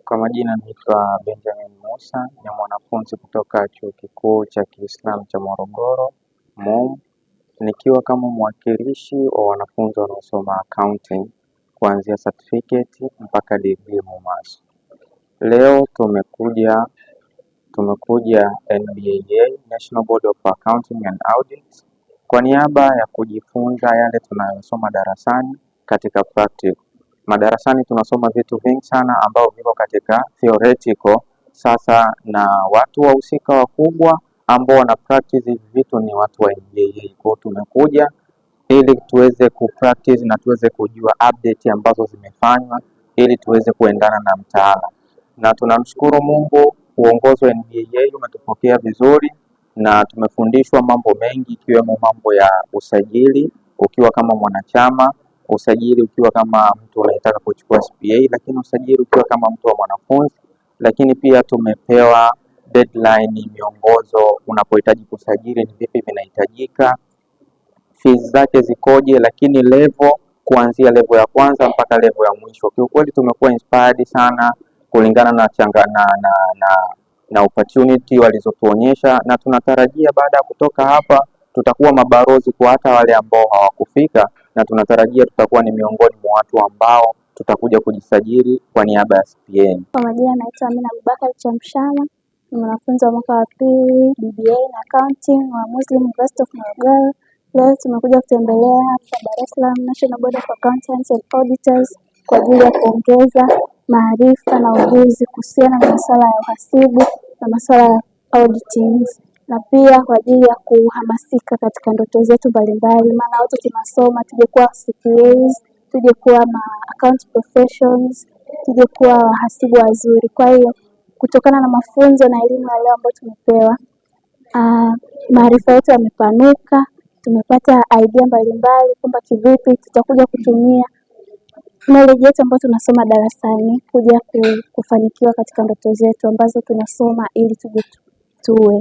Kwa majina naitwa Benjamin Musa, ni mwanafunzi kutoka Chuo Kikuu cha Kiislamu cha Morogoro MUM, nikiwa kama mwakilishi wa wanafunzi wanaosoma accounting kuanzia certificate mpaka degree MUMAS. Leo tumekuja NBAA, National Board of Accounting and Audit, kwa niaba ya kujifunza yale tunayosoma darasani katika practical. Madarasani tunasoma vitu vingi sana ambavyo viko katika theoretical. Sasa na watu wahusika wakubwa ambao wana practice hivi vitu ni watu wa NBAA. Kwa hiyo tumekuja ili tuweze kupractice na tuweze kujua update ambazo zimefanywa ili tuweze kuendana na mtaala, na tunamshukuru Mungu, uongozi wa NBAA umetupokea vizuri na tumefundishwa mambo mengi ikiwemo mambo ya usajili ukiwa kama mwanachama, usajili ukiwa kama mtu unayetaka kuchukua CPA, lakini usajili ukiwa kama mtu wa mwanafunzi, lakini pia tumepewa deadline, miongozo unapohitaji kusajili ni vipi vinahitajika, fees zake zikoje, lakini level kuanzia level ya kwanza mpaka level ya mwisho. Kiukweli tumekuwa inspired sana kulingana na changa na opportunity walizotuonyesha, na tunatarajia baada ya kutoka hapa tutakuwa mabalozi kwa hata wale ambao hawakufika, na tunatarajia tutakuwa ni miongoni mwa watu ambao tutakuja kujisajili kwa niaba ya CPA. Kwa majina naitwa Amina Abubakar Chamshama, ni mwanafunzi wa mwaka wa pili BBA na Accounting wa Muslim University of Morogoro. Leo tumekuja kutembelea hapa Dar es Salaam National Board of Accountants and Auditors kwa ajili ya kuongeza maarifa na ujuzi kuhusiana na masuala ya uhasibu na masuala ya auditing na pia kwa ajili ya kuhamasika katika ndoto zetu mbalimbali, maana wote tunasoma tuje kuwa CPAs, tuje kuwa ma account professions, tuje kuwa wahasibu wazuri. Kwa hiyo kutokana na mafunzo na elimu ya leo ambayo tumepewa, maarifa yetu yamepanuka, tumepata idea mbalimbali kwamba kivipi tutakuja kutumia knowledge yetu ambayo tunasoma darasani kuja kufanikiwa katika ndoto zetu ambazo tunasoma ili tuje tuwe.